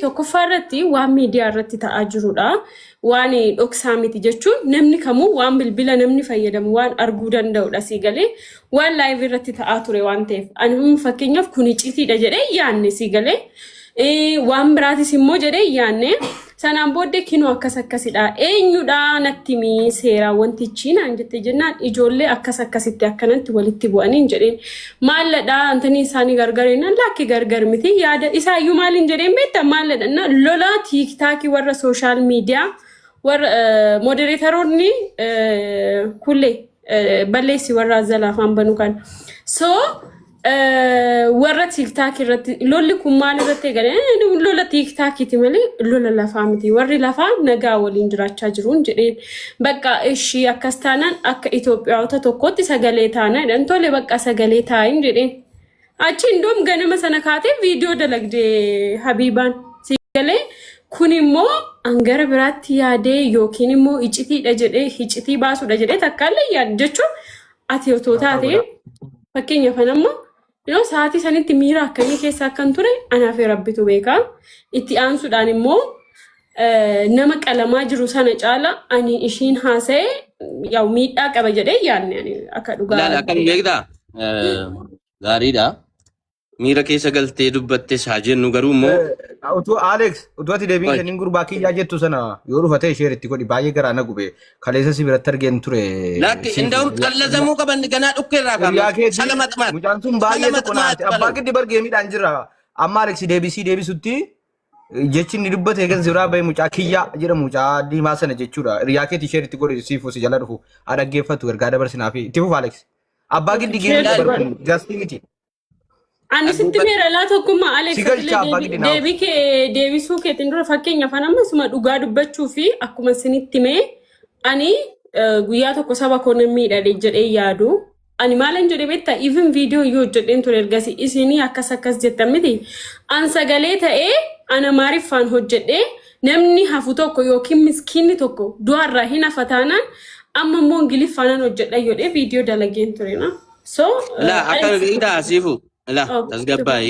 Tokkoffaa irratti waan miidiyaa irratti ta'aa jirudha. Waan dhoksaa miti jechuun namni kamuu waan bilbila namni fayyadamu waan arguu danda'udha sii galee, waan live irratti ta'aa ture waan ta'eef. Ani amma fakkeenyaaf kun icciitiidha jedhee yaanne sii galee, waan biraatis immoo jedhee yaanne. Sanaan booddee kinoo akkas akkasidha, eenyudha natti mii seeraa wantichi naan jette jennaan, ijoollee akkas akkasitti akkanatti walitti bu'anii jedheen. Maalladha antanii isaanii gargar jennaan, lakki gargar miti, yaada isaayyuu maaliin jedheen beektaa? Maalladha na lola TikTokii warra social media warra moderatoroonni kullee balleessi warra azalaa afaan banuu kan. So warra TikTok irratti lolli kun maal irratti eegale? Lola TikTokiiti malee lola lafaa miti. Warri lafaa nagaa waliin jiraachaa jiruun jedheen. Bakka ishii akkas taanaan akka Itoophiyaawota tokkotti sagalee taana jedhan. Tole, bakka sagalee taa'in jedheen. Achi indoom ganama sana kaatee viidiyoo dalagde Habiibaan. Sagalee kun immoo angara biraatti yaadee yookiin immoo icitiidha jedhee, icitii baasuudha jedhee takkaallee yaadu jechuun ati otoo taate, fakkeenyaaf amma yeroo sa'aatii sanitti miira akkamii keessa akkan ture anaaf Rabbitu beeka. Itti aansuudhaan immoo nama qalamaa jiru sana caala ani ishiin haasa'e yaa'u miidhaa qaba jedhee yaadne ani akka dhugaa. Ilaali, akkam beektaa? Gaariidha. Miira keessa galtee dubbattes haa jennu, garuu immoo Utuu Alex, utuu ati deebiin Oi. kennin, gurbaa kiyyaa jettu sana yoo dhufa ta'e share itti godhi, baay'ee garaa na gube. Kaleessa si biratti argeen ture. Lakki, inda'um xallazamuu qaban ganaa dhukkee irraa Hiriyaa kaafna. keetii Salamaxmaat. mucaan sun baay'ee tokko naati. Abbaa giddi bargeemiidhaan jira. Amma Alex deebisii deebisutti jechi inni dubbate eegan si biraa bahe, mucaa kiyyaa jedhamu, mucaa diimaa sana jechuudha. Hiriyaa keetii share itti godhi, siifuu si jala dhufu. Haa dhaggeeffatu, ergaa dabarsinaa fi itti fufa Alex. Abbaa giddi Share geemii itti bar godhi. kun gastii miti. Ani sitti meera laa tokkummaa Alex. Si galcha abbaa giddi naaf. Deebii kee deebisuu keetiin dura, fakkeenyaaf ani amma isuma dhugaa dubbachuu fi akkuma isinitti mee ani guyyaa tokko saba koo nan miidhadhe jedhee yaadu. Ani maalan jedhe beektaa? Even viidiyoo iyyuu hojjedheen ture ergasii, isinii akkas akkas jettan miti. An sagalee ta'ee ana maariffaan hojjedhee namni hafu tokko yookiin miskiinni tokko du'arraa hin hafa taanaan, amma immoo ingiliffaanan hojjedha jedhee viidiyoo dalageen ture na. So Laa, akka Alex beektaa siifu. Laa, Oh, tasgabbaa'i.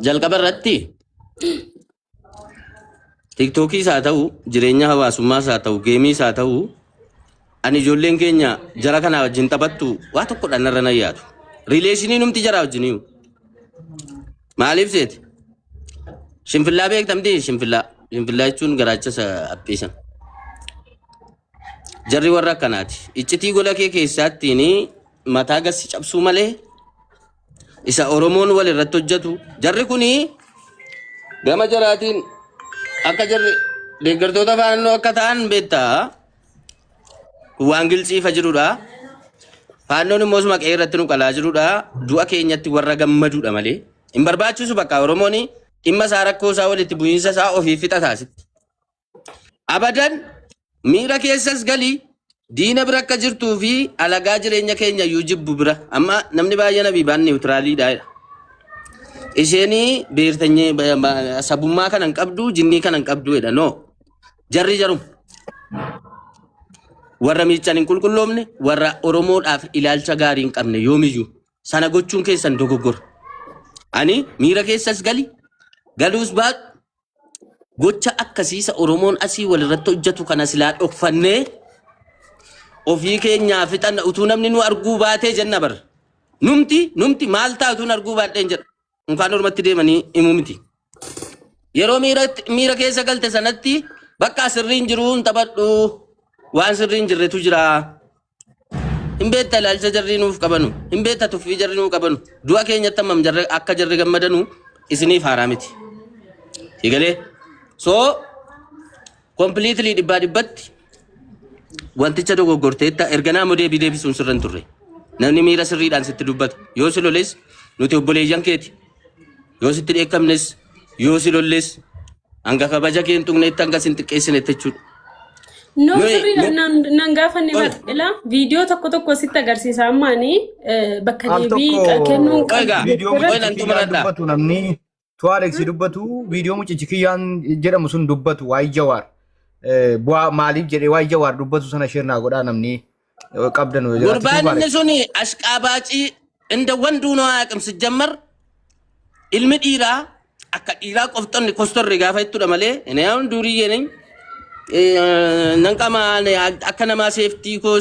Jalqaba irratti TikTokiis haa ta'u, jireenya hawaasummaas haa ta'u, gameiis haa ta'u, ani ijoolleen keenya jara kanaa wajjin taphattu waa tokko dhanarra nan yaadu. Relationii numti jara wajjiniyu. Maaliif seeti? Shinfillaa beektamti shinfillaa. Shinfillaa jechuun garaacha isa aphiisan. Jarri warra akkanaati. Iccitii gola kee keessaattiin mataa gassi cabsuu malee isa Oromoon wal irratti hojjetu. Jarri kuni gama jaraatiin akka jarri deeggartoota faannoo akka ta'an beektaa. Kun waan giltsiifa jirudha. Faannoon immoo suma qe'ee irratti nu qalaa jirudha. Du'a keenyatti warra gammaduudha malee. Hin barbaachisu, bakka Oromoon dhimma isaa, rakkoo isaa, walitti bu'iinsa isaa ofii fixa taasitti. Abadan miira keessas galii diina bira akka jirtuu fi alagaa jireenya keenya iyyuu jibbu bira. Amma namni baay'een Abiibaan neutraliidha jedha. Isheenii beertanyee sabummaa kana hin qabdu, jinnii kana hin qabdu jedha. No. Jarri jarum. Warra miichan hin qulqulloomne, warra Oromoodhaaf ilaalcha gaarii hin qabne yoomiyyuu. Sana gochuun keessan dogoggora. Ani miira keessas gali, galuus baadhu, gocha akkasiisa Oromoon asii walirratti hojjetu kana silaa dhokfannee ofii keenyaa fixanna, utuu namni nu arguu baatee jenna bar. Numti maal ta'a utuu nu arguu baadheen jedha. Unkaan ormatti deemanii himuu miti. Yeroo miira keessa galte sanatti bakka sirriin jiru hin taphadhu, waan sirriin jirretu jira. Hin beekta ilaalcha jarri nuuf qabanu. Hin beekta tuffii jarri nuuf qabanu. Du'a keenyatti hammam jarri akka jarri gammadanu isiniif haaraa miti. Sigalee. So completely dhibbaa dhibbatti wanticha dogoggorteetta, erga naamu deebii deebisuun sirra hin turre. Namni miira sirriidhaan sitti dubbata. Yoo si loles nuti obboleeyyan keeti. Yoo sitti dheekkamnes, yoo si lolles, hanga kabaja kee hin tuqnetti, hanga sin xiqqeessinetti jechuudha. No, sirriidha, nan gaafanne. Oye. Bar ilaa viidiyoo tokko tokko sitti agarsiisa, ammaani bakka Al deebii tokko kennuun Oye, qabdu viidiyoo Oye, mucichi nan kiyyaan xumuradha. dubbatu, namni tu Alex dubbatu, viidiyoo mucichi kiyyaan jedhamu sun dubbatu waa'ee Jawaar. Bu'aa maaliif jedhee waa'ee Jawaar dubbatu sana share naa godhaa namni qabdan yoo jiraate. Gurbaan Tuufa inni Alex. suni ashqaabaacii inda wanduu ነው አያውቅም። ሲጀመር ilmi dhiiraa Akka dhiiraa qofxonni kostorri gaafa jettudha malee inni haun duuriyyee ነኝ nan qama akka namaa safety koo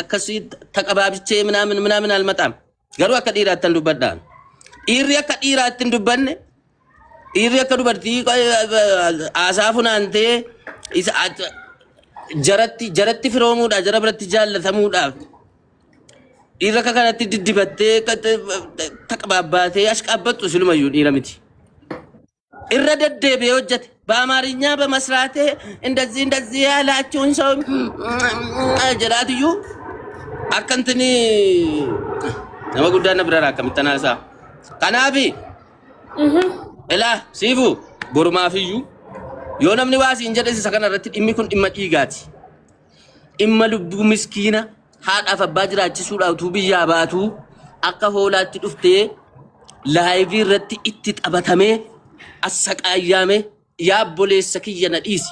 akkasii taqabaabichee ምናምን ምናምን አልመጣም። Garuu akka dhiiraatti hin dubbadha. Dhiirri akka dhiiraatti hin dubbanne, dhiirri akka dubartii haasaa funaantee isa jaratti firoomuudhaaf, jara biratti jaallatamuudhaaf dhiirri akka kanatti diddibattee taqabaabbaatee ashqaabbattu silumayyuu dhiira miti. Irra deddeebi'ee hojjete. በአማርኛ በመስራቴ እንደዚህ እንደዚህ ያላችሁን ሰው jedhaatiyyuu akka intini nama guddaa na bira akkamittan haasa'a. Kanaafi ilaa siifu borumaafiyyuu yoo namni waa siin jedhe isa kana irratti, dhimmi kun dhimma dhiigaati. Dhimma lubbuu miskiina haadhaaf abbaa jiraachisuudhaaf utuu biyyaa baatuu akka hoolaatti dhuftee live irratti itti taphatamee assaqaayyaame, yaa obboleessa kiyya na dhiisi.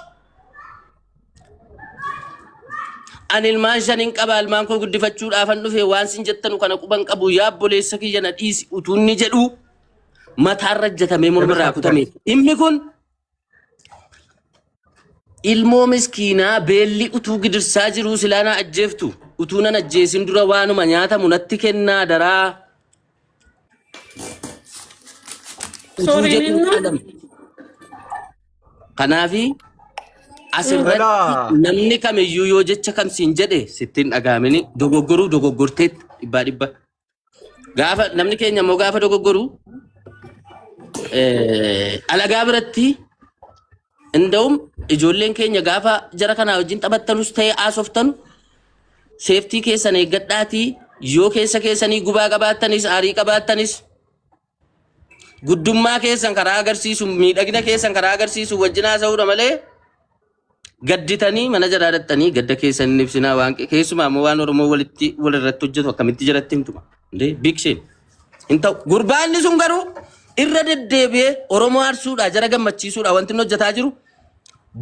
Ani ilmaan shanin qaba, ilmaan koo guddifachuudhaafan dhufe, waan sin jettanu kana quban qabu, yaa obboleessa kiyya na dhiisi utuu inni jedhu mataarra ejjatamee mormarraa kutame. Dhimmi kun ilmoo miskiinaa beelli utuu gidirsaa jiruu silaa na ajjeeftu, utuu nan ajjeesin dura waanuma nyaatamu natti kennaa daraa utuu Sorry, jedhu ninnu. qalame. Kanaafi asirratti Elaa. namni kamiyyuu yoo jecha kamsiin jedhe sittiin dhagaamini, dogoggoruu dogoggorteetti dhibbaa dhibba. Gaafa namni keenya immoo gaafa dogoggoru alagaa biratti እንደውም ijoolleen keenya gaafa jara kanaa wajjin taphattanus ta'e haasoftanu safety keessan eeggadhaatii, yoo keessa keessanii gubaa qabaattanis aarii qabaattanis guddummaa keessan karaa agarsiisu, miidhagina keessan karaa agarsiisu wajjin haasa'uudha malee gadditanii mana jalaa dhattanii gadda keessan hin ibsinaa. Waan keessumaa immoo waan Oromoo walitti walirratti hojjetu akkamitti jalatti himtuma? Indee big shame hin ta'u. Gurbaanni sun garuu irra deddeebi'ee Oromoo aarsuudha, jara gammachiisuudha wanti inni hojjetaa jiru.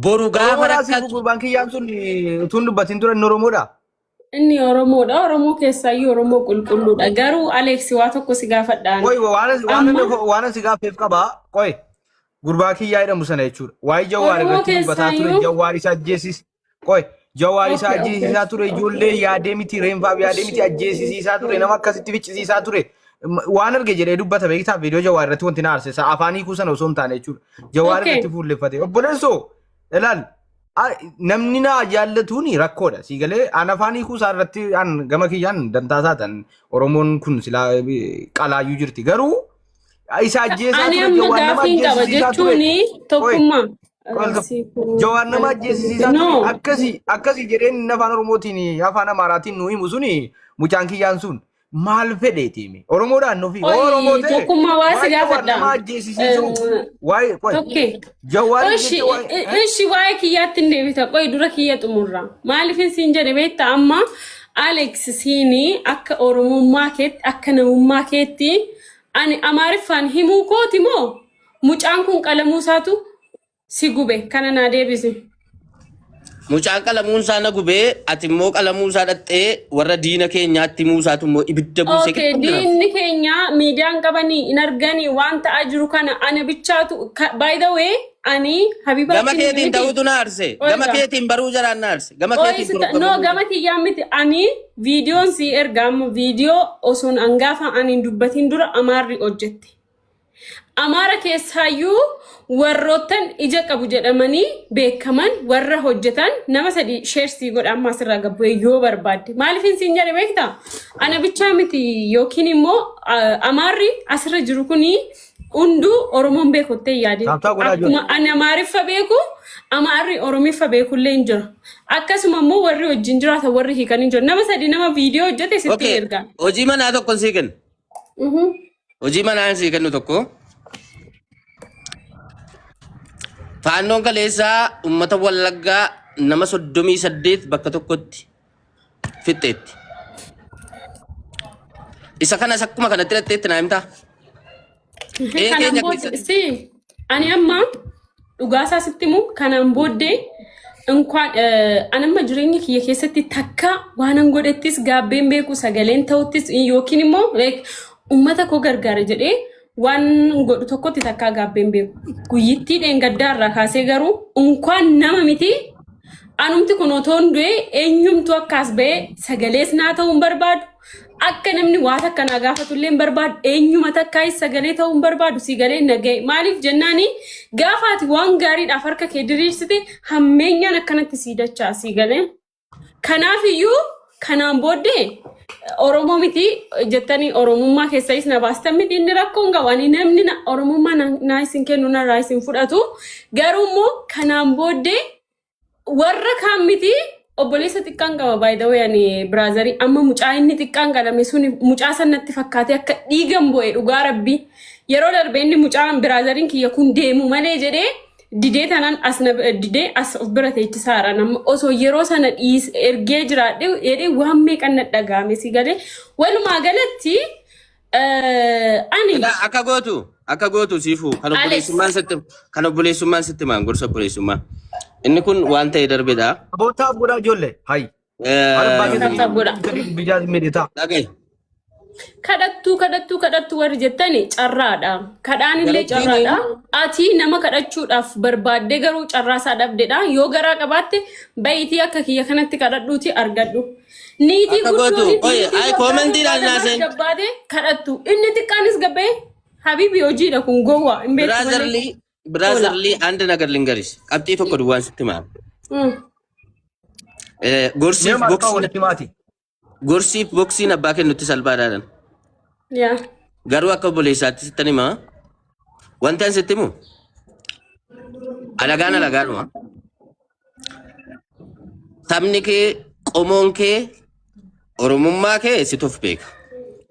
Boru gaafa Oromoodhaa siif rakkatu gurbaan kiyyaan sun utuun dubbatiin ture inni Oromoodha. Inni Oromoodha. Oromoo keessaayyuu Oromoo qulqulluudha. Garuu Alex, waa tokko si gaafadhaan. Qoy, waan waan Amma waan si gaafeef qaba. Qoy, gurbaa kiyyaa jedhamu sana jechuudha. Waa'ee Jawaar Oromoo irratti dubbataa ture. keessaayyuu Jawaar isa ajjeesis. Qoy, Jawaar isa ajjeesisaa ture. Ijoollee yaadee miti, reenfaaf yaadee miti ajjeesisiisaa ture. Nama akkasitti ficcisiisaa ture. Waan arge jedhee dubbata beektaa, viidiyoo Jawaar irratti wanti na aarse afaan hiikuu sana osoo hin taane jechuudha. Jawaar irratti fuulleffate. Obboleessoo, ilaal, namni na jaallatuun rakkoodha. Si galee, an afaan hiikuu isaa irratti an gama kiyyaan dantaa isaatan Oromoon kun silaa qalaayyuu jirti. Garuu isa ajjeesaa Ani ture, amma Jawaar nama gaafiin qaba ajjeesisiisaa ture. jechuun Qoy, tokkummaa. Jawaar nama ajjeesisiisaa ture. No. Akkasii akkasii jedheen inni afaan Oromootiin afaan Amaaraatiin nu himu suni, mucaan kiyyaan sun maal fedheeti hime. Oromoodhaan nufi. Qoy, Oromoo ta'e tokkummaa waa si waa'ee Jawaar gaafadha. nama ajjeesisiisu. Waa'ee, qoy, Tokkee. Jawaar Ishi jecha waa'ee ishi waa'ee kiyyaatti hin deebita. Qoy, dura kiyya xumurra. Maaliifin siin jedhe beekta? Amma Alex, siinii akka Oromummaa keetti, akka namummaa keetti, ani Amaariffaan himuu kooti moo mucaan kun qalamuu isaatu si gube? Kana naa deebisi. Mucaan qalamuun isaa na gubee, ati immoo qalamuu isaa dhattee warra diina keenyaatti himuu isaatu immoo ibidda buusee Okay, diinni keenya miidiyaan qabanii hin arganii waan ta'aa jiru kana ana bichaatu. By the way, ani Habibaatti Gama keetiin miti. ta'uutu na aarse. Gama Oiga. keetiin baruu jaraan na aarse. Gama Oyi, keetiin no, gama kiyyaan miti. Ani viidiyoon si erga, amma viidiyoo osoon angaafa ani hin dubbatin dura Amaarri hojjette. Amaara keessaayyuu warroottan ija qabu jedhamanii beekaman warra hojjetan nama sadi share sii godha, amma asirraa gabbu'ee yoo barbaadde. Maaliif siin jedhe beektaa? Ana bichaa miti, yookiin immoo Amaarri asirra jiru kuni hunduu Oromoon beekuttee yaade. Tap tap godhaa jiru. Akkuma ani Amaariffa beeku, Amaarri Oromiffa beekullee hin jira. Akkasuma immoo warri wajjin jiraatan, warri hiikan hin jiru. Nama sadi nama viidiyoo hojjete sitti erga. Hojii manaa tokko sii kenna. Hojii manaa sii kennu tokko. Faannoon kaleessaa uummata Wallaggaa nama 38 bakka tokkotti fixxeetti. Isa kanas akkuma kanatti hidhatteetti naa himtaa? Qe'ee Kanaan keenya booddee keessatti. si ani amma dhugaasaa sitti himu, kanaan booddee እንኳን ani amma jireenya kiyya keessatti takka waanan godhettis gaabbeen beeku, sagaleen ta'uttis yookiin immoo like uummata koo gargaara jedhee Waan godhu tokkotti takkaa gaabbeen beeku. Guyyittii dheengaddaa irraa kaasee garuu unkaan nama miti, anumti kun otoon du'e eenyumtu akkaas ba'ee sagalees naa ta'uu hin barbaadu. Akka namni waa takka naa gaafatu illee hin barbaadu. Eenyuma takkaayis sagalee ta'uu hin barbaadu. Si galee naga'e. Maaliif jennaani, gaafa ati waan gaariidhaaf harka kee diriirsite hammeenyaan akkanatti sii dachaa, si galee. Kanaaf iyyuu kanaan booddee Oromoo miti jettanii Oromummaa keessayis na baastan miti, inni rakkoon qabu. Ani namni Oromummaa naa isin kennu narraa isin fudhatu. Garuu immoo kanaan booddee warra kaan miti, obboleessa xiqqaan qaba, by the way, ani brother amma mucaa inni xiqqaan qalame sun mucaa san natti fakkaatee akka dhiigan bo'e, dhugaa rabbii. Yeroo darbe inni mucaan brotheriin kiyya kun deemu malee jedhee didee tanaan as na didee as of bira teechisaara. Nama osoo yeroo sana dhiis ergee jiraadhe jedhee waan meeqan na dhagahame, si galee. Walumaa galatti ani Egaa akka gootu siifu kan Alex. Obboleessummaan sitti maan gorsa obboleessummaa. Inni kun waan ta'e darbedha. Abootaaf godhaa ijoollee. Hayi. Haala abbaa Tap godha. keessanii biyyaa miidhataa. Dhaga'i. Kadhattuu, kadhattuu, kadhattuu warri jettani carraadha. Kadhaan illee carraadha. Ati nama kadhachuudhaaf barbaaddee garuu carraa isaa dhabdedha. Yoo garaa qabaatte bayitii akka kiyya kanatti kadhadhuuti argadhu. Niitii Akka gootu, guddoon oye, niitii ay, commentiidhaan naaseen. gabbaate kadhattu. Inni xiqqaanis gabbee habibi hojiidha kun, gowwaa hin beektu malee. Brotherly, አንድ ነገር ልንገርሽ, qabxii tokko duwwaan sitti maa. Mee Gorsiif maal fa'aa boksiin walitti maati? Gorsiif boksiin abbaa kennutti salphaadhaan. Yaa. Garuu akka obboleessaatti sittan himaa. Wanti an sitti himu alagaan alagaadhuma. Sabni kee, qomoon kee, Oromummaa kee situ of beeka.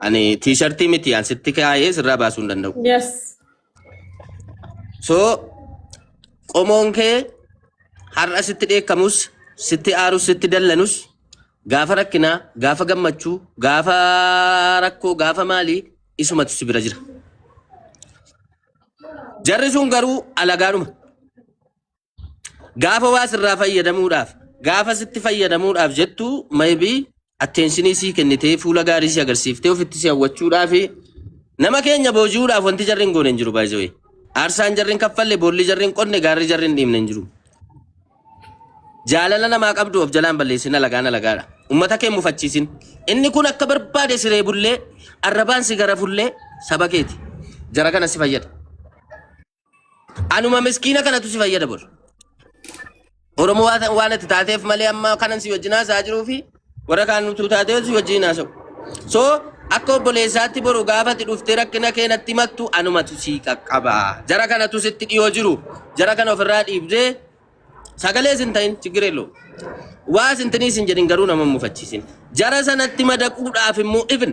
Ani T-shirtii miti an sitti kaayee sirraa baasuu hin danda'u. So qomoon kee har'a sitti dheekkamus, sitti aarus, sitti dallanus, gaafa rakkinaa, gaafa gammachuu, gaafa rakkoo, gaafa maalii isumatu si bira jira. Jarri sun garuu alagaadhuma. Gaafa waa sirraa fayyadamuudhaaf, gaafa sitti fayyadamuudhaaf jettu, maybe attention sii kennitee, fuula gaarii si agarsiiftee, ofitti si hawwachuudhaaf, nama keenya booji'uudhaaf wanti jarri hin goone hin jiru baay'ee. Aarsaan jarri hin kaffalle, boolli jarri hin qonne, gaarri jarri hin dhiibne hin jiru. Jaalala namaa qabdu of jalaan balleessin, alagaan alagaadha. Uummata kee mufachiisin. Inni kun akka barbaade siree bullee, arrabaan si gara fullee, saba keeti. Jara kana si fayyada. Anuma miskiina kanatu si fayyada bor. Oromoo waan ati taateef malee amma kanan si wajjin haasaa jiruu fi warra kaan nutu taateef si wajjin haasa'u. So akka obboleessaatti boru gaafa ati dhuftee rakkina kee natti himattu anumatu si qaqqaba. Jara kanatu sitti dhiyoo jiru. Jara kana ofirraa dhiibdee sagalee sin ta'in ችግር የለውም. Waa sintinii sin jedhin, garuu nama hin mufachiisin. Jara sanatti madaquudhaaf immoo, even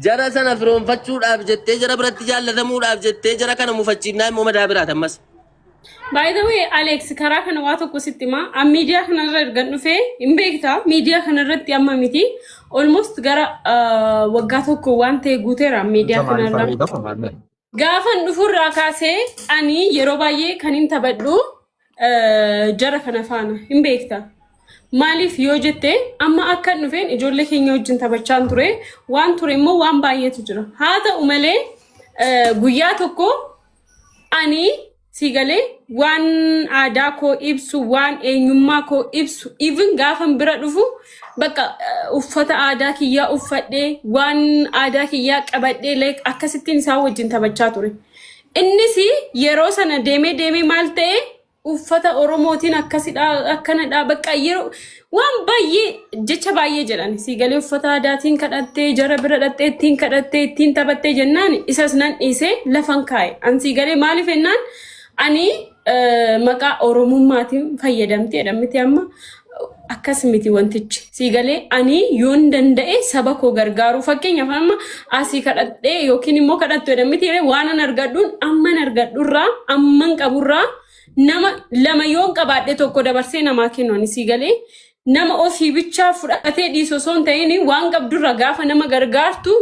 jara sana firoonfachuudhaaf jettee, jara biratti jaallatamuudhaaf jettee, jara kana mufachiifnaa immoo madaa biraati ammas. By the way, Alex, karaa kana waa tokko sitti himaa. An miidiyaa kanarra ergan dhufee hin beektaa. Miidiyaa kanarratti amma miti. Almost gara waggaa tokko waan ta'e guuteera miidiyaa kanarra. Gaafan dhufurraa kaasee ani yeroo baay'ee kan hin taphadhu jara kana faana, hin beekta. Maaliif yoo jette, amma akka hin dhufeen ijoollee keenya wajjin taphachaa ture. Waan ture immoo waan baay'eetu jira. Haa ta'u malee guyyaa tokko ani si galee waan aadaa koo ibsu, waan eenyummaa koo ibsu, even gaafan bira dhufu bakka uffata aadaa kiyyaa uffadhee, waan aadaa kiyyaa qabadhee, like akkasittiin isaan wajjin taphachaa ture. Innis yeroo sana deemee deemee maal ta'e, uffata Oromootiin akkasidha, akkanadha, bakka yeroo waan baay'ee jecha baay'ee jedhan, si galee, uffata aadaatiin kadhattee jara bira dhattee ittiin kadhattee ittiin taphattee jennaan isas nan dhiisee lafan kaa'e. An si galee, maaliif jennaan, ani maqaa Oromummaatiin fayyadamteedha miti, amma akkas miti wantichi, si galee. Ani yoon danda'e saba koo gargaaru, fakkeenyaaf amma asii kadhadhee yookiin immoo kadhattu jedhan miti, waan an argadhuun amman argadhurraa amman qaburraa nama lama yoon qabaadhe tokko dabarsee namaa kennu. Ani si galee, nama ofii bichaa fudhatee dhiisu osoo hin ta'in, waan qabdurra gaafa nama gargaartu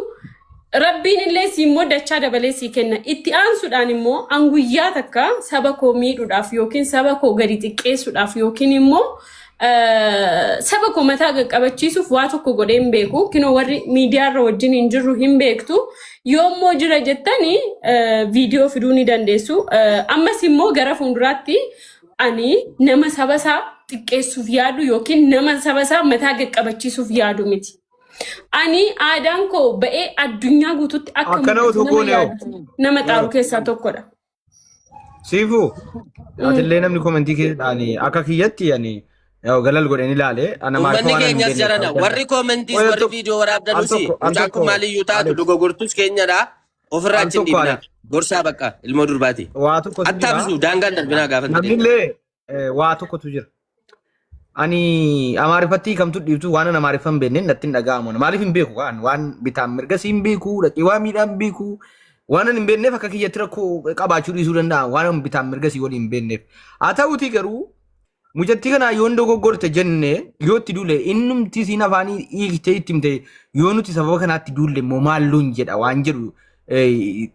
Rabbiin illee si immoo dachaa dabalee sii kenna. Itti aansuudhaan immoo an guyyaa takka saba koo miidhuudhaaf yookiin saba koo gadi xiqqeessuudhaaf yookiin immoo Saba koo mataa qaqqabachiisuuf waa tokko godhee hin beeku. Kinoo warri miidiyaarra wajjin hin jirru hin beektu. Yoommoo jira jettanii viidiyoo fiduu ni dandeessu. Ammas immoo gara fuulduraatti ani nama saba isaa xiqqeessuuf yaadu yookiin nama saba isaa mataa qaqqabachiisuuf yaadu miti. Ani aadaan koo ba'ee addunyaa guututti akka Akkana mul'atu otoo nama goone hoo? yaadu nama xaaru keessaa tokkodha. Siifuu atillee namni commentii keessaan akka kiyyatti ani yaa'u galal godheen ilaale ana maal Uummanni waan hin keenyas beekne jarana warri commentiis Oye, warri viidiyoo al waraabdanus tokko al mucaan kun tokko maaliyyuu taatu Alex dogoggortus keenyadha. Ofirraa al achi hin tokko dhiibna. Alex Gorsaa bakka ilmoo durbaati. Waa tokkotu Attaa jira. bisu daangaan darbinaa gaafa Namni ta'e. illee waa tokkotu jira. Ani Amaariffatti kamtu dhiibtu waan ani Amaariffa hin beekneen natti hin dhaga'amu. Maaliif hin beeku waan waan bitaan mirga si hin beeku, dhaqee waa miidhaan hin beeku. Waan ani hin beekneef akka kiyyatti rakkoo qabaachuu dhiisuu danda'a waan ani bitaan mirga si waliin hin beekneef. Haa ta'uutii garuu mucattii kanaa yoon dogoggorte jenne yoo itti duule, innumti siin afaanii hiiktee itti himte, yoo nuti sababa kanaatti duulle immoo maalluun jedha waan jedhu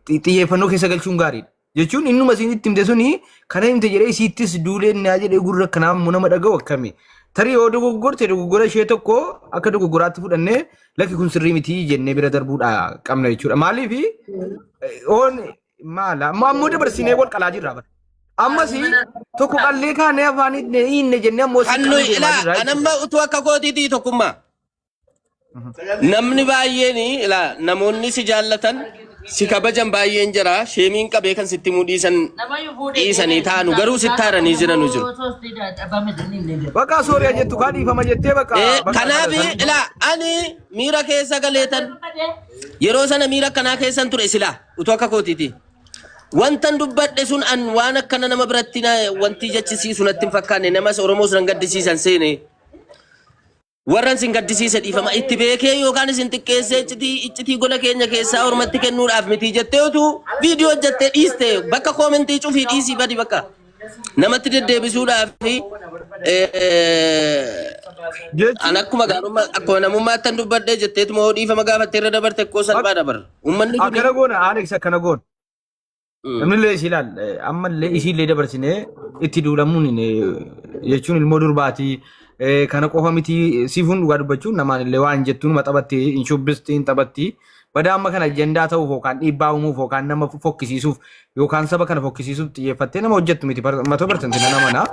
xiyyeeffannoo keessa galchuun gaariidha. Jechuun innuma isiin itti himte suni kana himte jedhee isiittis duulee naa jedhee gurra kanaaf immoo nama dhaga'u akkami. Tarii yoo dogoggorte dogoggora ishee tokko akka dogoggoraatti fudhannee lakki kun sirrii miti jennee bira darbuudha qabna jechuudha. Maaliif oon maala ammoo ammoo dabarsinee wal qalaa jirra bara. Ammas tokko qallee kaanee afaan hiinne jennee ammoo Kan si nuyi qaluu deemaa ilaa jirra jechuudha. anamma utuu akka kootiitii tokkummaa. Namni baay'een ilaa namoonni si jaallatan si kabajan baay'een jira, sheemiin qabee kan sitti himuu dhiisan dhiisanii taanu garuu sitti haaranii jiranu jiru. Bakka sooriyaa jettu kaa dhiifama jettee bakka bakka Kanaaf kana san. Ilaa ani miira keessa galeetan yeroo sana miira akkanaa keessan ture silaa utuu akka kootiiti. Wantan dubbadhe sun an waan akkana nama biratti wanti jechisiisu natti hin fakkaanne, namas Oromoos nan gaddisiisan seene. Warran isin gaddisiise dhiifama, itti beekee yookaan isin xiqqeessee iccitii gola keenya keessaa ormatti kennuudhaaf miti jettee utuu viidiyoo hojjettee dhiiste, bakka commentii cufii dhiisii badi, bakka namatti deddeebisuudhaaf fi Jechuun an akkuma gaarummaa akkuma namummaatti dubbadhee jetteetuma hoo dhiifama gaafattee irra dabarte koo salphaa dabar. Uummanni kun Akkana goona Alex, akkana goona. Namni illee isii ilaal ammallee isii illee dabarsinee itti duulamuun jechuun ilmoo durbaatii kana qofa miti. Siifuun dhugaa dubbachuun namaan illee waan jettuun nama taphatti hin shubbisti hin taphatti. Badaa amma kana ajandaa ta'uuf yookaan dhiibbaa uumuuf yookaan nama fokkisiisuuf yookaan saba kana fokkisiisuuf xiyyeeffattee nama hojjettu miti 100% nama mana.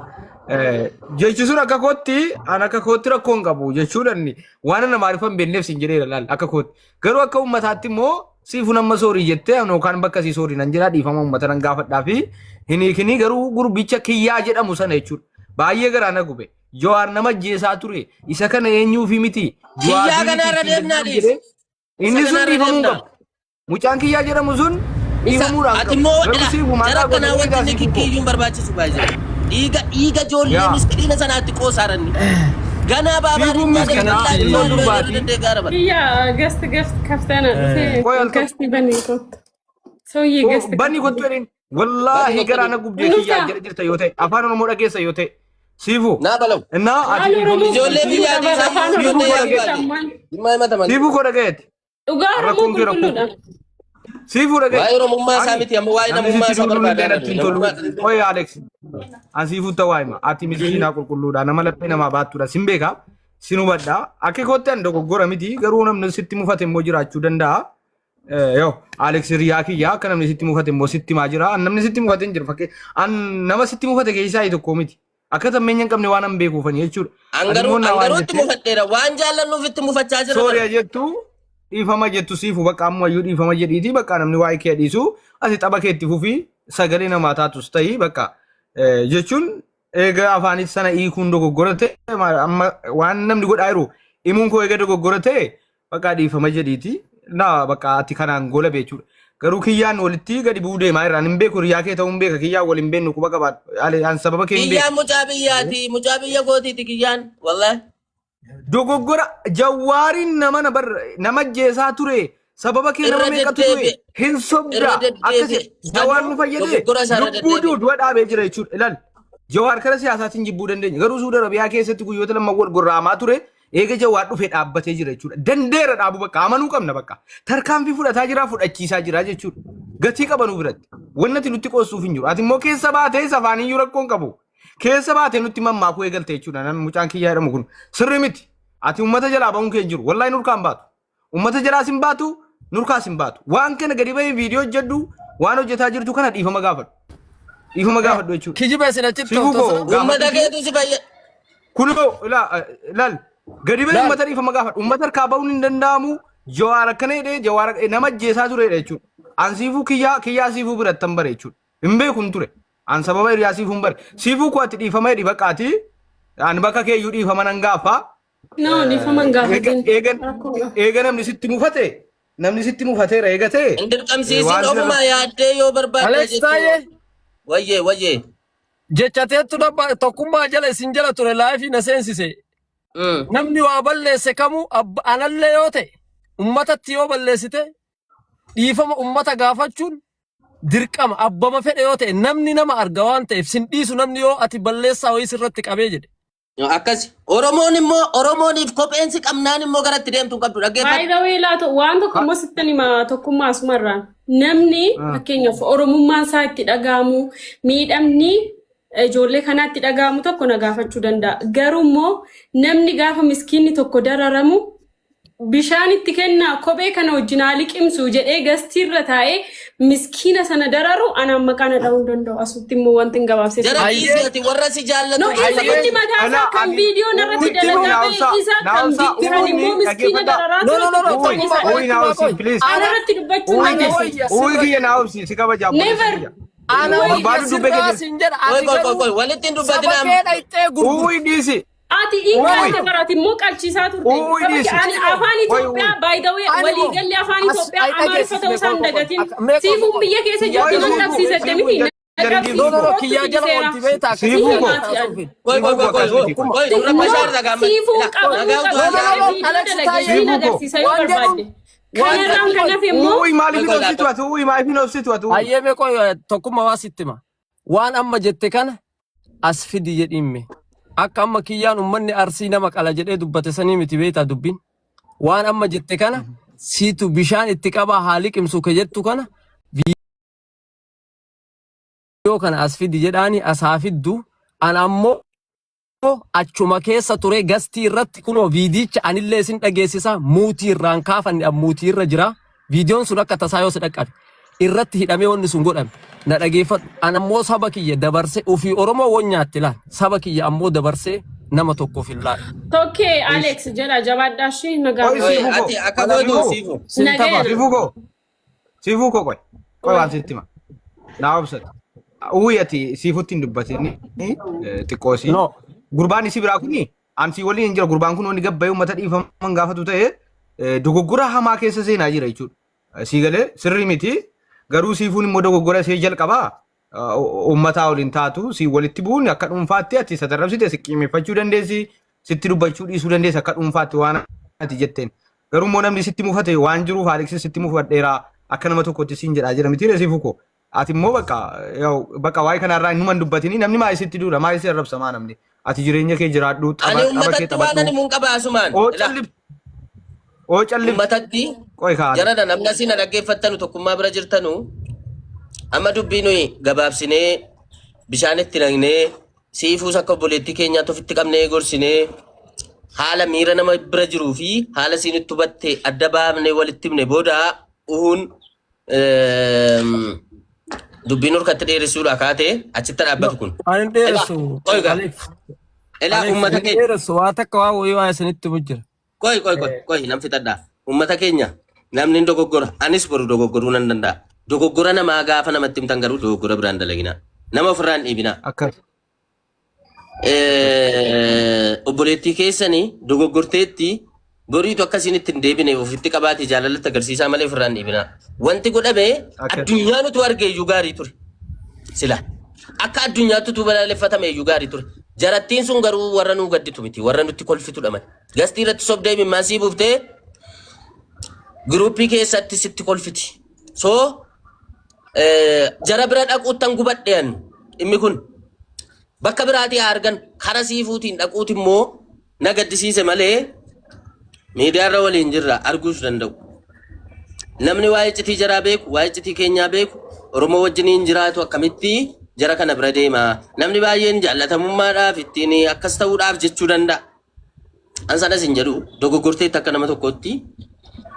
Jechi sun akka kootti an akka kootti rakkoo hin qabu jechuudhaan waan nama maariif hin beekneef siin jedheera laal akka kootti. Garuu akka uummataatti immoo siifuun amma sorry jettee yookaan bakka sii sorry nan jedhaa, dhiifama uummata nan gaafadhaa fi hin hiikinii, garuu gurbicha kiyyaa jedhamu sana jechuudha. Baay'ee garaa na gube. Jawaar nama ajjeesaa ture. Isa kana eenyuufi miti. Kiyyaa Jawaar kana irra miti deemnaa ittiin dhiis. jedhee inni Isa sun kana irra dhiifamuu deemnaa. qabu. Mucaan kiyyaa jedhamu sun Isa dhiifamuudhaan ati qabu. immoo Garuu ila siifu jara maqaa akkanaa godhanii wanti egaa inni siifu koo. kikkiyyuun barbaachisu baay'ee. Dhiiga dhiiga ijoollee Yaa. miskiina sanaatti qoosaaranni. Ganaa baabaa Siifuun miskiina ilmoo durbaati. Kiyya guest guest kaftana dhufee Qoy al tokko. Guest banii kottu. ሰውዬ guest Banni kottu jedhin wallaahi garaa na gubdee kiyyaa jedha jirta yoo ta'e, afaan Oromoo dhageessa yoo ta'e siifu. Naa balaw. Innaa ati Afaan Oromoo Ijoollee biyyaa qulqulluudha bara afaan dhiisaa Oromoo ijoollee dhageessa yaabbaati. ammaan. Dhimma himataman. Siifuu koo dhagayeeti. Dhugaa Oromoo Rakkoon kee rakkoo. qulqulluudha. Siifuu dhagaye. Waa'ee Oromummaa isaa miti, amma waa'ee Namni namummaa sitti isaa duuluun illee barbaadaa natti hin tolu. Qoy Alex. An siifuu ta'uu hima. Ati miskiinaa qulqulluudha. Nama laphee namaa baattuudha. Sin beeka. Sin hubadha. Akka kootti an dogoggora miti. Garuu namni sitti mufate immoo jiraachuu danda'a. Yoo Alex hiriyaa kiyya akka namni sitti mufate immoo sitti himaa jira. An namni sitti mufate hin jiru. Fakkii an nama sitti mufate keessaa tokko miti. Akka tammeenya hin qabne waan an beekuufani jechuudha. Ati Angaruu immoo na waan angaruu itti jettee mufadheera. Waan jaallannuuf itti mufachaa jira. Sooriya jettu, dhiifama jettu siifu bakka ammayyuu dhiifama jedhiiti, bakka namni waa'ee kee dhiisu ati tapha kee itti fufii, sagalee namaa taatus ta'ii bakka jechuun eega afaanitti sana hiikuun dogoggora ta'e, amma waan namni godhaa jiru himuun koo eega dogoggora ta'e, bakka dhiifama jedhiiti na bakka ati kanaan gola jechuudha. Garuu kiyyaan walitti gadi bu'uu deemaa irraan hin beeku, hiriyaa kee ta'uu hin beeka, kiyyaan wal hin beeknu, quba qabaadhu, an sababa kee hin beeku. Kiyyaan mucaa biyyaati. Mucaa biyya kootiiti kiyyaan. Wallaahi. Dogoggora Jawaariin nama na bar nama ajjeesaa ture, sababa kee nama Irra meeqatu du'e deddeebi'e. hin sobda Irra akkas deddeebi'e. Jawaar nu fayyade Dogoggora isaa irra lubbuu deddeebi'e. du'u du'a dhaabee jira jechuudha. Ilaal, Jawaar kara siyaasaatiin jibbuu dandeenya, garuu Suudi Arabiyaa keessatti guyyoota lama wal gorraamaa ture, eega Jawaar dhufee dhaabbatee jira jechuudha. Dandeera dhaabuu, bakka amanuu qabna, bakka tarkaanfii fudhataa jira, fudhachiisaa jira jechuudha. Gatii qabanuu biratti wannati nutti qoossuuf hin jiru. Ati immoo keessa baatee safaaniyyuu rakkoo hin qabu. Keessa baatee nutti mammaakuu eegalte jechuudha. Namni mucaan kiyyaa jedhamu kun sirri miti. Ati uummata jalaa ba'uun kee hin jiru. Wallaahi nurkaan baatu. Uummata jalaas hin baatu, nurkaas hin baatu. Waan kana gadi bahee viidiyoo hojjedhu, waan hojjetaa jirtu kana dhiifama gaafadhu. Dhiifama gaafadhu jechuudha. Kijiba isin achitti Siifuu koo toltosa. Uummata gaafadhu. keetu si fayyada. Kunoo ilaal gadi bahee Laal. uummata dhiifama gaafadhu. Uummata harkaa ba'uun hin danda'amu. Jawaar akkana jedhee jawaar nama ajjeesaa turedha jechuudha. An siifuu kiyyaa kiyyaa siifuu birattan bare jechuudha. Hin beeku hin ture. An sababa hiriyaa siifuu hin bare. Siifuu koo ati dhiifama jedhi baqaati. An bakka keeyyuu dhiifama nan gaafa. No, dhiifama hin gaafatin. Eega Rakkoodha. eega namni sitti mufate namni sitti mufateera eega ta'e Hin dirqamsiisin waan sirra ofumaa yaaddee yoo barbaadde Alex jechuudha. Taayee Wayyee wayyee. jecha teettu dabba tokkummaa jala isin jala ture laayifii na seensise. Namni waa balleesse kamuu anallee yoo ta'e ummatatti yoo balleessite dhiifama ummata gaafachuun dirqama abbama fedhe yoo ta'e namni nama arga waan ta'eef sin dhiisu namni yoo ati balleessaa wayii sirratti qabee jedhe. Akkas. Oromoon immoo Oromooniif kopheen si qabnaan immoo garatti deemtu hin qabdu dhaggeeffadhu. By the way, laata waan tokko immoo sittan hima tokkummaa asumarraan. Namni fakkeenyaaf Oromummaan isaa itti dhaga'amu miidhamni ijoollee kanaatti dhaga'amu tokko na gaafachuu danda'a. Garuu immoo namni gaafa miskiinni tokko dararamu bishaan itti kennaa kophee kana wajjin haa liqimsu jedhee gastiirra taa'ee miskiina sana dararu anaan maqaa na dha'uu hin danda'u. Asutti immoo wanti hin gabaabsee Jara Hayyee. dhiisii ati warra si jaallatu No, isa Hayyee. inni mataa isaa Ala kan ani viidiyoo narratti uwwi dalagaa naa ba'e obsaa isa naa kan obsaa kan uwwi immoo miskiina dhaggeeffadhaa. dararaa No, no, no, no, ture Uwwi tokkummaa isa. qoy, uwwi naa tokkummaa obsi qoy. please. Ana Ana irratti dubbachuu hin Uwwi ana dandeessu. wayya uwwi sirra kiyya naa obsi si kabaja obboleessa Never. kiyya. ana Uwwi. wayya Barbaadu dubbee sirraa kee sin jedha Qoy ati qoy qoy garuu qoy walitti hin saba dubbatinaa. kee dhayxee gurgurte. Uwwi dhiisi. Ati in Uwwi. qalte barate immoo qalchiisaa turte. Uwwi Saba dhiisi. ani afaan Qoy uwwi. Itoophiyaa by the way Ani moo waliigalli afaan as Itoophiyaa ay Amaariffa dhageessisne ta'uu isaan qoy qoy qoy. dagatin. Akka mee qoy Siifuun qoy. biyya keessa Qoy jirtu nan siifuu qabsiisette siifuu miti. Na jargiin No, no, no, qabsiisu kiyyaa jala fidiseera. oolti beektaa akka Si Siifuu kiyyaa koo. jala himaati ani. haasofin. Qoy Siifuu qoy koo qoy qoy akkas miti qoy. qoy dura No, bashaarra gaama. siifuun Nagaa qabamuu No, qaba no, no, jedhee no, viidiyoo Alex dalagee Taayee siin Siifuu koo. agarsiisa yoo waan jedhuun barbaadde. waan Kanarraan jedhuun kan qoy. hafe immoo Uwwi maaliif Qoy hin qoy obsitu laata. ati? Uwwi maaliif hin obsitu ati? Uwwi. Hayyee mee qoy tokkummaa waa sitti hima. Waan amma jette kana as fidi jedhiimme. Akka amma kiyyaan ummanni arsii nama qala jedhee dubbate sanii miti beektaa dubbiin. Waan amma jette kana siitu bishaan itti qabaa haa liqimsu ka jettu kana viidiyoo kana as fidi jedhaani as haa fiddu. An ammoo achuma keessa ture gastii irratti kunoo viidiyicha anillee isin dhageessisa muutii irraan kaafanne an muutii irra jira. Viidiyoon sun akka tasaa yoo si dhaqqabe irratti hidhamee wanni sun godhame na dhageeffadhu. An ammoo saba kiyya dabarsee ofii Oromoo won nyaatti laal saba kiyya ammoo dabarsee nama tokkoof hin laadhu. Tokkee Alex jedha jabaadhaa ishee nagaa Qoy Qoy siifuu koo. ati akka gootu Siifuu. siifu. Sin Nagaya. tapha. Siifuu koo. Siifuu koo qoy. Qoy waan sitti hima. Naa obsati. Uwwi ati siifutti hin dubbatin xiqqoosii. No. Gurbaan isii biraa kuni ansii waliin hin jira. Gurbaan kun wanni gabbayee uummata dhiifaman gaafatu ta'e dogoggora hamaa keessa seenaa jira jechuudha. Sii galee sirrii miti. Garuu siifuun immoo dogoggora ishee jalqabaa uummataa waliin taatu si walitti bu'uun akka dhuunfaatti ati isa tarrabsite si qiimeffachuu dandeessi sitti dubbachuu dhiisuu dandeessi akka dhuunfaatti waan ati jetteen. Garuu immoo namni sitti mufate waan jiruuf Aleksi sitti mufadheera akka nama tokkotti siin jedhaa jira miti siifuu koo. Ati immoo bakka bakka waa'ee kanarraa hin numan dubbatini namni maayii sitti duula maayii si arrabsamaa namni. Ati jireenya kee jiraadhu Ani tapha kee uummatatti waan taphadhu. ani mun qaba asumaan. Oo Ilaa calliftu oo calliftu uummatatti qoy kaa'ale. jarana namni asii na dhaggeeffattanu tokkummaa bira jirtanu amma dubbii nuyi gabaabsinee bishaan itti naqnee siifuus akka obboleettii keenyaatti ofitti qabnee gorsinee haala miira nama bira jiruu fi haala isiin itti hubatte adda baafnee walitti himne booda uhuun dubbiin harkatti dheeressuudha kaatee achitti dhaabbatu kun. Ani hin Elaa dheeressu qoy gaa Alex. elaa Alex uummata hin keenya dheeressu waa takka waa wayii waa isinitti himu jira. Qoy qoy qoy qoy nan fixadhaa. Uummata keenya namni hin dogoggora. Anis boru dogoggoruu nan danda'a. Dogoggora namaa gaafa namatti himtan garuu dogoggora biraan dalaginaa. Nama ofirraa hin dhiibinaa. Akkas. Obboleettii keessanii dogoggorteetti boriitu akkasiin itti hin deebineef ofitti qabaate jaalalatti agarsiisaa malee ofirraa hin dhiibinaa. Wanti godhame Akkas. addunyaan utuu arge iyyuu gaarii ture. Sila akka addunyaatti utuu balaaleffatame iyyuu gaarii ture. Jarattiin sun garuu warra nuu gadditu miti warra nutti kolfitudha malee. Gastii irratti sobdee imimmaan sii buuftee giruuppii keessatti sitti kolfiti. So jara bira dhaquuttan gubadhe an dhimmi kun bakka biraatii haa argan kara siifuutiin dhaquuti immoo na gaddisiise malee miidiyaarra waliin jirra arguus danda'u. Namni waa'ee citii jaraa beeku, waa'ee citii keenyaa beeku, Oromoo wajjiniin jiraatu akkamitti jara kana bira deema. Namni baay'een jaallatamummaadhaaf ittiin akkas ta'uudhaaf jechuu danda'a. An sanas hin jedhu dogoggorteetti akka nama tokkootti.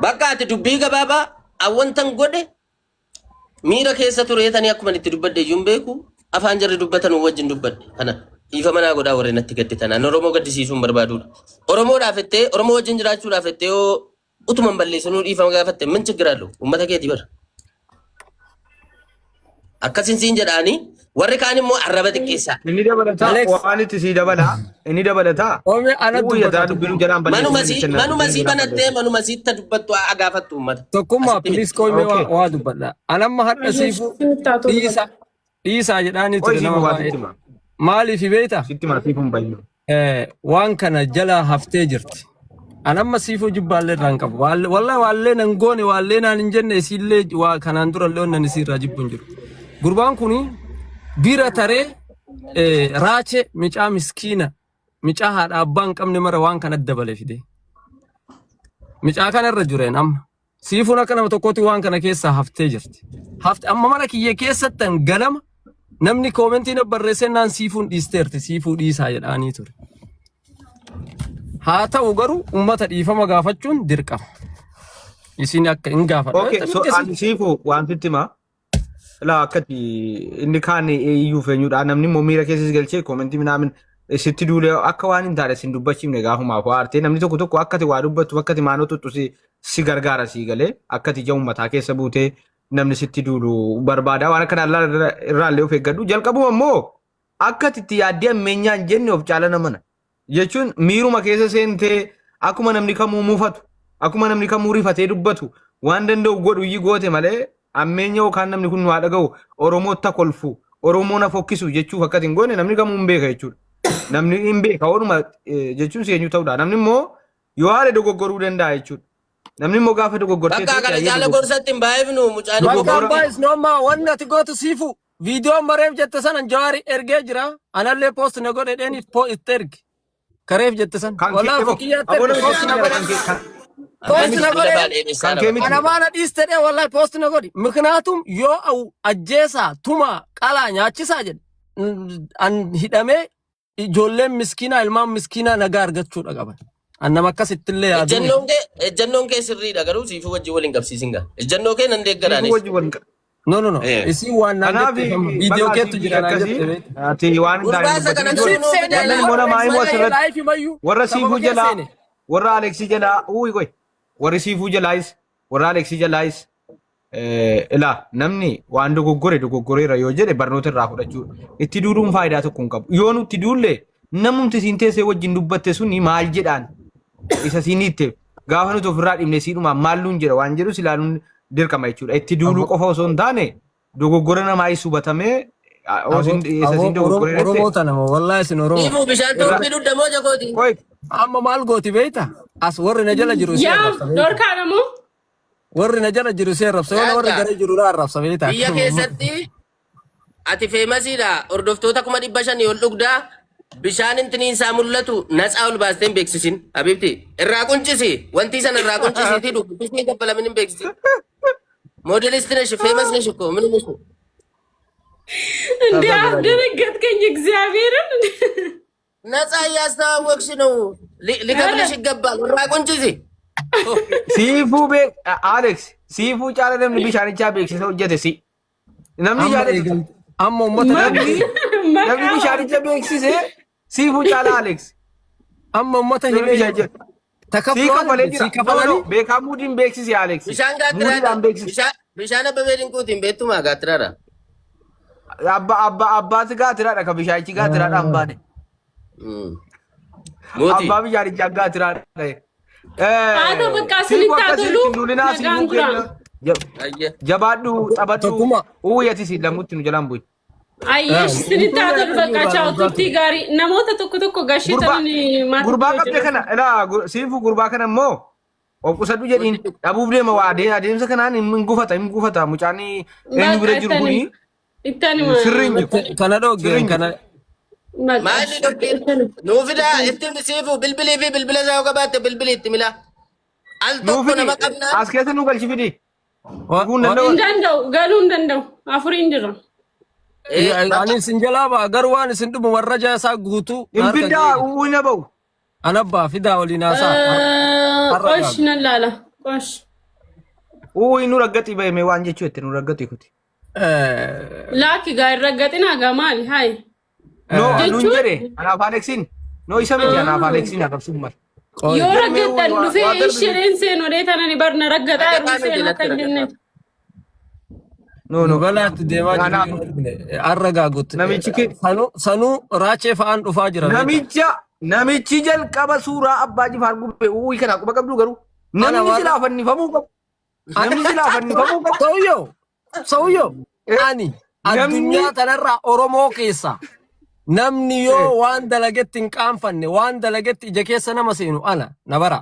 Bakka ati dubbii gabaabaa awwantan godhe miira keessa tureetanii akkuma itti dubbadhe iyyuu hin beeku. Afaan jarri dubbatan wajjin dubbadhe. Kana dhiifama naa godhaa warreen natti gadditan. Ani Oromoo gaddisiisuu hin barbaadudha. Oromoodhaaf jettee Oromoo wajjin jiraachuudhaaf jettee yoo utuma hin balleessinuu dhiifama gaafatte min chiggiraallu uummata keetii bara. Akkasin siin jedhaanii warri kaan immoo arraba xiqqeessaa. Inni dabalataa Alex. waan itti sii dabala. Inni dabalataa. Oome ana Uu yadaa dubbata dubbinuu jalaan Manuma balleessu. sii manuma sii banattee manuma siitta dubbattu haa gaafattu uummata. Tokkummaa Asitti miti. please qoomee Okay. waa dubbadha. Anamma hadha siifu dhiisa dhiisaa jedhaanii Qoy ture siif nama waa baay'ee. sitti hima. Maaliif beektaa? Sitti hima siif hin bayyu. Waan kana jala haftee jirti. Anamma siifuu jibbaallee irraa hin qabu. Wallahi waallee nan goone waallee naan hin jenne isiillee waa kanaan dura illee wannan isii irraa jibbu hin jiru. Gurbaan kuni bira taree raache micaa miskiina micaa haadha abbaa hin qabne mara waan kana dabale fide. Micaa kana irra jireen amma. Siifuun akka nama tokkootti waan kana keessaa haftee jirti. Hafte amma mana kiyya keessattan ganama namni koomentii na barreessee naan siifuun dhiisteerti siifuu dhiisaa jedhaanii ture. Haa ta'u garuu uummata dhiifama gaafachuun dirqama. Isin akka hin gaafadha. Okay, so ani siifu wanti itti hima. Laa akkati inni kaan iyyuu feenyuudha. Namni immoo miira keessas galchee koomentii minaamin sitti duulee akka waan hin taane sin dubbachiifne gaafumaaf waa artee namni tokko tokko akkati waa dubbattu akkati maanoo tuttu si si gargaara si galee akkati ija uummataa keessa buutee namni sitti duulu barbaada. Waan akkanaa irraallee of eeggadhu. Jalqabuma immoo akkati itti yaaddee ammeenyaa hin jenne of caala namana. Jechuun miiruma keessa seentee akkuma namni kamuu mufatu, akkuma namni kamuu rifatee dubbatu waan danda'u godhu iyyuu goote malee ammeenya yookaan namni kun nu haa dhaga'u Oromootta kolfu, Oromoo na fokkisu jechuuf akka hin goone namni kamuu hin beeka jechuudha. Namni hin beeka ooluma jechuun si eenyu ta'uudha. Namni immoo yoo haala dogoggoruu danda'a jechuudha. Namni immoo gaafa dogoggortee Bakka kana caala gorsatti hin baay'ifnu mucaan Bakka immoo abbaa isnoommaa wanni ati gootu siifu Viidiyoon bareef jette sana Jawaari ergee jira. Anallee post na godhe dheeni itti ergi. Kareef jette sana. Kan kee Walaa ebo. fikiyyaatti Aboo ergi nama post na keessa godhe. kan kee kan Post na godhe. kan kee miti. Ana maana dhiiste dhee wallahi post na godhi. Miknaatum yoo au ajjeesaa tumaa qalaa nyaachisaa jedhe. An hidhamee ijoolleen miskiinaa ilmaan miskiinaa nagaa argachuudha qaban. An nama akkasittillee yaaduu miti. Ejjannoon kee sirriidha garuu siifuu wajjin waliin qabsiisin gaa. Ejjannoo kee nan deeggara Siifuu anis. wajjin waliin No no no. Isiin waan naan Kanaaf jette amma viidiyoo bakka keetu siifii jira naan akkasii jette beekta. ati waan hin taane Gurbaa isa kana dubbatin. garuu nuu Siif fidee seene Namni immoo namaa himu asirratti laayif himayyuu warra sababa siifuu kee jalaa seene. warra Aleksii jalaa uuyi qoy warri siifuu jalaayis warra Aleksii jalaayis ilaa namni waan dogoggore dogoggoreera yoo jedhe barnoota irraa fudhachuu itti duuluun faayidaa tokko hin qabu. Yoo nutti duulle namumti siin teessee wajjin dubbatte suni maal jedhaan isa siin hiitte gaafa nuti ofirraa dhibne siidhumaan maal nuun jedha waan jedhus ilaaluun dirqama jechuudha. Itti duuluu Abo qofa osoo hin taane dogoggora namaa is hubatamee abo isa abo siin dogoggore Oromoo irratti tana moo wallahi isin Oromoo. Siifuu bishaan irraa tuuppii dhugda moo jakooti? qoy Amma maal gooti beekta? As warri na jala jiru isii Yaa arrabsa beekta. dhorkaa namoo Warri na jala jiru si arrabsa. Yoo warri Yaadda garee jiru na arrabsa beektaa. biyya keessatti ati feemasiidha hordoftoota 500,000 ol dhugdaa bishaan intiniin isaa mul'atu natsaa ol baastee hin beeksisin habibti irraa quncisi wanti sana irraa quncisiitii dhugu bishaan kaffalamin hin beeksisin moodelisti neshi feemas neshi ko minu neshi እንዴ አስደነገጥከኝ እግዚአብሔርን። ነፃ እያስተዋወቅሽ ነው። ሊከፍልሽ ይገባል። irraa quncisi. Siifuu beek Alex siifuu caala namni bishaanichaa beeksisa hojjete si. Namni Amma jaalatu eegalte. Amma uummata namni hidhee namni bishaanicha beeksise siifuu caala Alex. amma uummata Namni hidhee bishaanicha sii takaffalanii kafalee sii jira. No no kafalanii beekaa muudiin beeksise Alex. Bishaan gaattiraadha. Muudiidhaan beeksise. Bishaan Abbabee Dinquutiin beektumaa gaattiraadha. Abba abba abbaati gaatiraadha ka bishaanichi gaatiraadhaan baane. Mootii. Abbaa bishaanichaa gaatiraadha. Haa ta'u bakka Siifuu isinitti haa akkasii tolu ittiin duulinaa nagaan siifuu turaa. keenya Ayya. jabaadhu taphadhu Tokkummaa. uuyyatis lammutti nu jalaan bu'i. Ayyeesh isinitti haa tolu bakka chaawu turtii gaarii namoota tokko tokko gashee Gurbaa ta'an maatii gurbaa koo qabde jira. kana ilaa siifuu gurbaa kana immoo of qusadhu jedhiin dhabuuf deema waa adeemsa kanaan hin gufata hin gufata mucaan eenyu Bakka bira jiru kuni ittan hima sirri hin jiru. Kana dhooge Sirri hin jiru. kana bakka Maalli dubbiin? Nuu fidaa itti siifu bilbilii fi bilbila isaa yoo qabaatte bilbilii itti milaa. Al Nuu tokko fidi nama qabnaan as keessa nu galchi fidi. wa Dhufuu hin wa danda'u. hin danda'u galuu hin danda'u afuriin jira. Ani isin jalaa ba'a garuu waan isin dhumu warra isaa guutuu Hin harka fiddaa ga'e. uwwi na ba'u. Anabbaa fidaa waliin haasaa. Har'a Qosh gaabi. nan laala. Qosh. Uwwi nu raggaxii ba'e mee waan jechuu itti nu raggaxii kuti. Laakki gaa hin raggaxinaa gaa maali? Hayi. No nuun Jechuun jedhe anaaf Aleksiin. No isa miti anaaf Aleksiin arrabsuun mala. Qoy. yoo Jedhe mee raggattan waa dhufee waa darbi. isheen seenu dhee tanani barna raggaxaa Ragataa jiru miti seenu akka latti hin jenne. ragataa. No Nu no. balaatti deemaa jiru Anaaf yoo argine har'a gaagutti. namichi ke Sanuu sanuu raachee fa'aan dhufaa jira beekta. namicha namichi jalqaba suuraa abbaa jifaar gube uwwi kana quba qabdu garuu Ana namni waan silaa fannifamuu qabu. Namni silaa fannifamuu qabu. Sauyyo sauyyo ani Namni addunyaa tanarraa Oromoo keessa namni yoo waan dalagetti hin qaanfanne waan dalagetti ija keessa nama seenu ana na bara.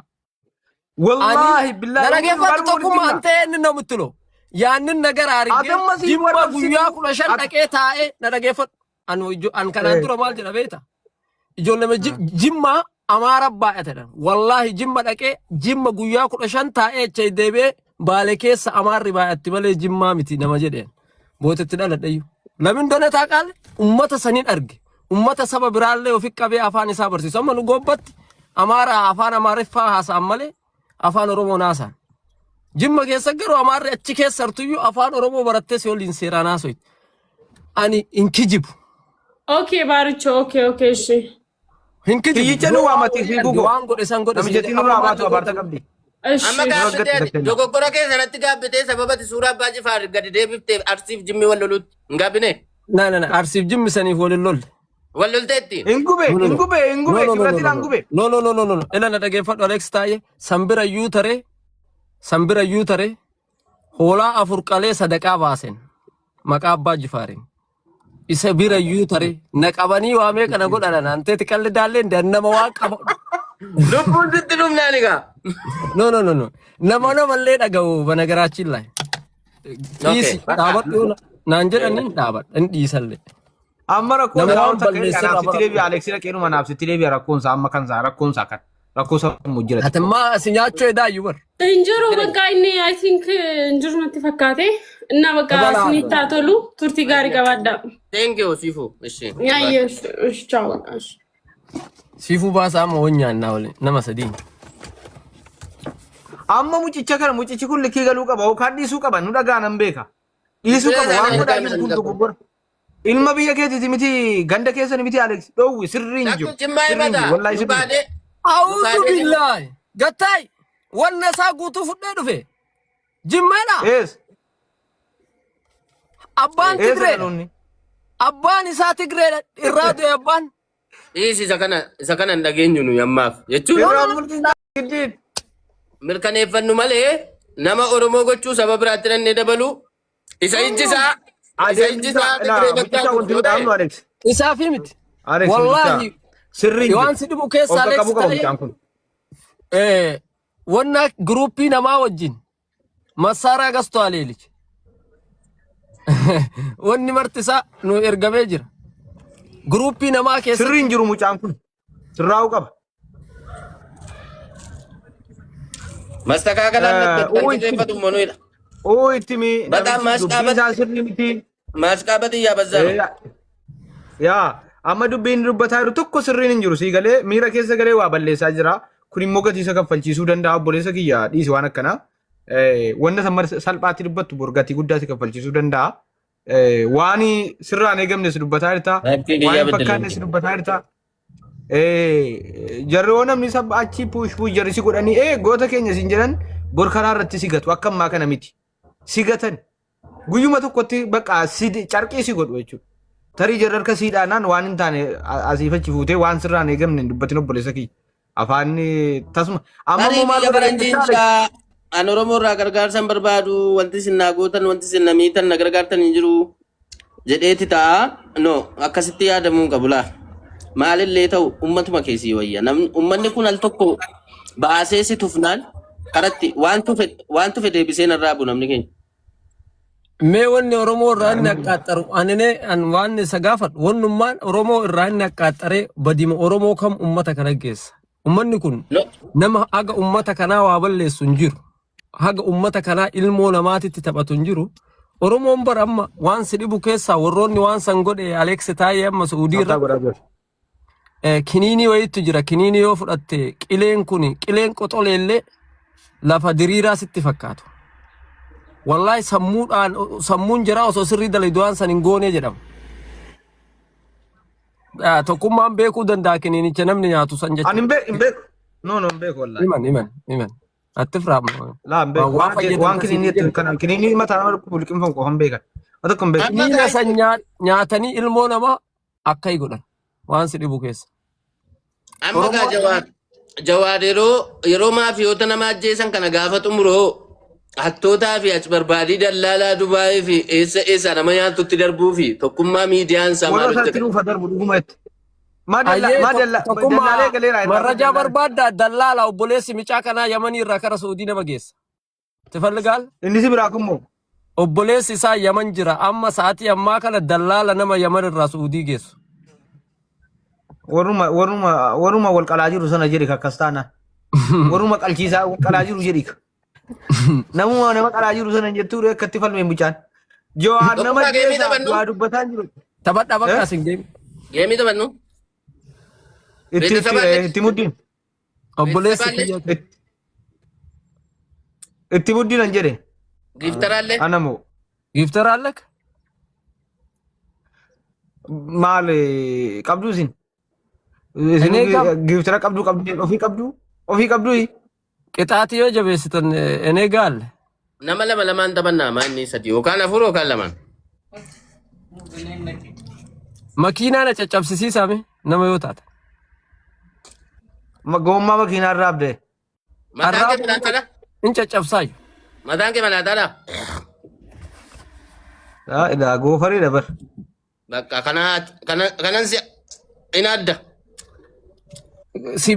Ani wallaahi na billaahi uwwi dhageeffadhu dhugaa walitti tokkummaa himna. an ta'e inni namutti lo. Yaannin nagara argee Ati amma siin jimma warra guyyaa 15 ati dhaqee taa'ee na dhageeffadhu. An kanaan dura maal jedha beekta? Ijoollee jimma Amaara baay'atedha. Wallaahi jimma dhaqee jimma guyyaa 15 taa'ee achi deebi'ee baale keessa Amaarri baay'atti malee jimmaa miti nama jedheen. Bootetti dhaladheyyuu. Lamin dona taaqaale ummata saniin arge. Ummata saba biraallee ofi qabee afaan isaa barsiisu. Amma nu gobbatti Amaara afaan Amaariffaa haasa'an malee afaan Oromoo haasa'an. Jimma keessa garuu Amaarri achi keessa artuyyuu afaan Oromoo barattee si waliin seeraan haasoyti. Ani hin kijibu. Okay baaricho okay okay ishee. Hin kijibu. Kiyyicha nu Yoo waan waamati wayii fi arge gugo. waan godhe san godhe siin Namicha jedhe nurraa amma maal baatu abaarta godhe? qabdi. Amma Ishee. gaabbitee ati Raggatte dogoggora kee sanatti gaabbitee sababa ati suuraa abbaa jifaar gadi deebifteef arsiif jimmi wal lolutti hin gaabbine Na na na arsiif jimmi saniif waliin lolle. wal lolteetti. Hin gube No no hin no. gube hin No gube no no no kibratiin no hin no. gube. No no no no no no. Ila na dhageeffadhu Alex taa'ee sanbira iyyuu taree sanbira iyyuu taree hoolaa afur qalee sadaqaa baasen maqaa abbaa jifaariin. Isa bira iyyuu taree na qabanii waa meeqa na godhan anteeti qalli daalleen nama waan qaba. Lubbuun sitti dhumnaan egaa. No no no no. Nama namallee dhaga'u banagaraachin laay. Okay. Dhiisi dhaabadhu naan jedhaniin dhaabadha hin dhiisallee. Amma rakkoon Nama isaa waan waan takka balleesserraa anaaf sitti baradhu. deebi'a Aleeksii dhaqeenuma anaaf sitti deebi'a rakkoon isaa amma kan isaa rakkoon isaa kan rakkoo sammuu jira Ati immoo si nyaachuu edaayyuu bar. Hin jiru bakka inni I think hin jiru natti fakkaate. Inna bakka Dabala isinitti haa tolu turtii gaarii qabaadhaa. Thank you Sifu. Ishi. Yaayyee ishi chaaw bakka ishi. Siifuu baasaa amma won nyaannaa waliin nama sadii. Amma mucicha kana mucichi kun likkii galuu qaba yookaan dhiisuu qaba nu dhagaa nan beeka. Dhiisuu qaba waan godhaa jiru kun dogoggora. Ilma biyya keetiiti miti ganda keessan miti Alex dhoowwi sirrii hin jiru. Lakki jimmaa Sirrii hin himata. jiru wallaahi sirrii hin jiru. Dhugaadee. A'uuzu Dhugaadee. billaahi. Gattaay wanna isaa guutuu fudhee dhufe. Jimmeedha. Ees Abbaan ees Tigreedha. dhaloonni. Abbaan isaa Tigreedha. Irraa du'e abbaan. Dhiisi isa kana hin dhageenyu nuyi ammaaf jechuun Irraa mul'isa giddiin. mirkaneeffannu malee nama Oromoo gochuu saba biraatti nannee dabalu isa ijji isaa isa ijji Adeemsa isaa ilaa Tigree mucicha fakkaatu wanti yoo nu ta'e dhaabnu Alex. Isaafii miti. Alex mucicha Wallaahi sirrii hin waan jiru. si dhibu keessa Of Alex qaqqabuu qaba ta'ee mucaan kun. wanna giruuppii namaa wajjin massaaraa gastuwaal ልጅ wanni marti isaa nu ergamee jira. Giruuppii namaa keessatti Sirrii hin jiru mucaan kun. Sirraa'uu qaba. Mastakaakala Eh, kan sirreeffatu monuidha. Oo itti mi Baqaa namichi dubbiin isaa sirrii miti. maasqaabati yaa bazzaa Eh, Yaa amma dubbiin dubbataa jiru tokko sirriin hin jiru sii galee miira keessa galee waa balleessaa jira. Kun immoo gatii isa kaffalchiisuu danda'a obboleessa kiyya dhiisi waan akkanaa. Wanna salphaatti dubbattu bor gatii guddaa si kaffalchiisuu danda'a. Waan sirraan eegamne si dubbataa jirta. Rakkii Waan kiyyaa hin fakkaanne si beddelame. dubbataa jirta. Jarri yoo namni saba achi push push jarri si godhanii goota keenya siin jedhan bor karaa irratti si gatu akka ammaa kana miti. Si gatan guyyuma tokkotti bakka si carqii si godhu jechuudha. Tarii jarri harka sii dhaanaan waan hin taane asiif achi fuutee waan sirraan eegamne hin dubbatin obboleessa kiyya. Afaan tasuma. Amma Tarii immoo maal biyya godhan faranjiin jettaa Alex? jira. An Oromoo irraa gargaarsa hin barbaadu. Wanti isin naa gootan, wanti isin na miitan, na gargaartan hin jiru. Jedheeti ta'a. No, akkasitti yaadamuu hin qabu laa. Maalillee ta'u ummatuma keessii wayya. Namni ummanni kun al tokko baasee si tufnaan karatti waan tufe waan tufe deebisee narraa bu namni keenya. Mee wanni Oromoo irraa inni akkaataru anine an waan isa gaafadhu wannummaan Oromoo irraa inni akkaaxaree badima Oromoo kam ummata kana geessa. Ummanni kun No, nama haga ummata kanaa waa balleessu hin jiru. Haga ummata kanaa ilmoo namaatitti taphatu hin jiru. Oromoon bara amma waan si dhibu keessaa warroonni waan san godhe Alex Taayee amma Suudii Tap irra tap godhaa jiru. Kiniinii wayiitu jira. Kiniinii yoo fudhatte qileen kun qileen qoxoleellee lafa diriiraa sitti fakkaatu. Wallahi sammuudhaan sammuun jira osoo sirrii dalagdu waan san hin goonee jedhama. Tokkummaan beekuu danda'a kiniinicha namni nyaatu san Ani jechuudha. hin beeku hin beeku. No no hin beeku wallahi. Himan himan himan. Atti firaa Laa hin beeku. waan Waan waan fayyadamta kiniinii siin jedhu. kana kiniinii mataa nama dhukkubu liqimfamu qofa hin beekan. Waan tokko hin beeku. Amma Kiniina gaa san nyaatanii ilmoo namaa akka godhan waan si dhibu keessa. Amma gaa Oromoon Jawaar Jawaar yeroo yeroo maafiyoota nama ajjeesan kana gaafa xumuroo hattootaa fi ach barbaadii dallaalaa Dubaayii fi eessa eessa nama nyaatutti darbuu fi tokkummaa miidiyaan isaa Warra maal isaatti hojjeta? nuuf darbu dhuguma itti. Maa dallaa Ayyee maa dallaa tokkummaa dallaalee galeera irraa marrajaa dallaale. barbaadda dallaala obboleessi micaa kanaa Yamanii irraa kara Suudii nama geessa. Tifalligaal Inni si biraa kun moo obboleessi isaa Yaman jira amma sa'aatii ammaa kana dallaala nama Yaman irraa Suudii geessu. Warruma warruma warruma wal qalaa jiru sana jedhi akkas taanaan. Warruma qalchiisaa wal qalaa jiru jedhi. Namuma nama qalaa jiru sana hin jettuu akkatti falmee mucaan. Jawaar nama Tokkummaa geemii jeesaa taphannu? waa dubbataa jiru. Taphadhaa bakka Eh? asin geemi. Geemii taphannu? Itti itti Beeksisa baalle? itti muddiin. Obboleessi Beeksisa kiyya. Itti muddiin an jedhe. Giiftaraallee? Ana moo Giiftara allak? maal qabduu isin? Isin Enee qab. giiftara qabduu qabduu ofii qabduu ofii qabduu. Qixaatii yoo jabeessitan enee gaalle. Nama lama lamaan taphannaa maa inni sadi yookaan afur yookaan lamaan. Makiinaa na caccabsisiisaame nama yoo taate. Gommaa makiinaa irraa abdee. Mataan kee Arraabu malaataadha? in caccabsaayu. Mataan kee malaataadha? Ilaa goofaree dabar. Bakka kana kana kanan si in adda. Si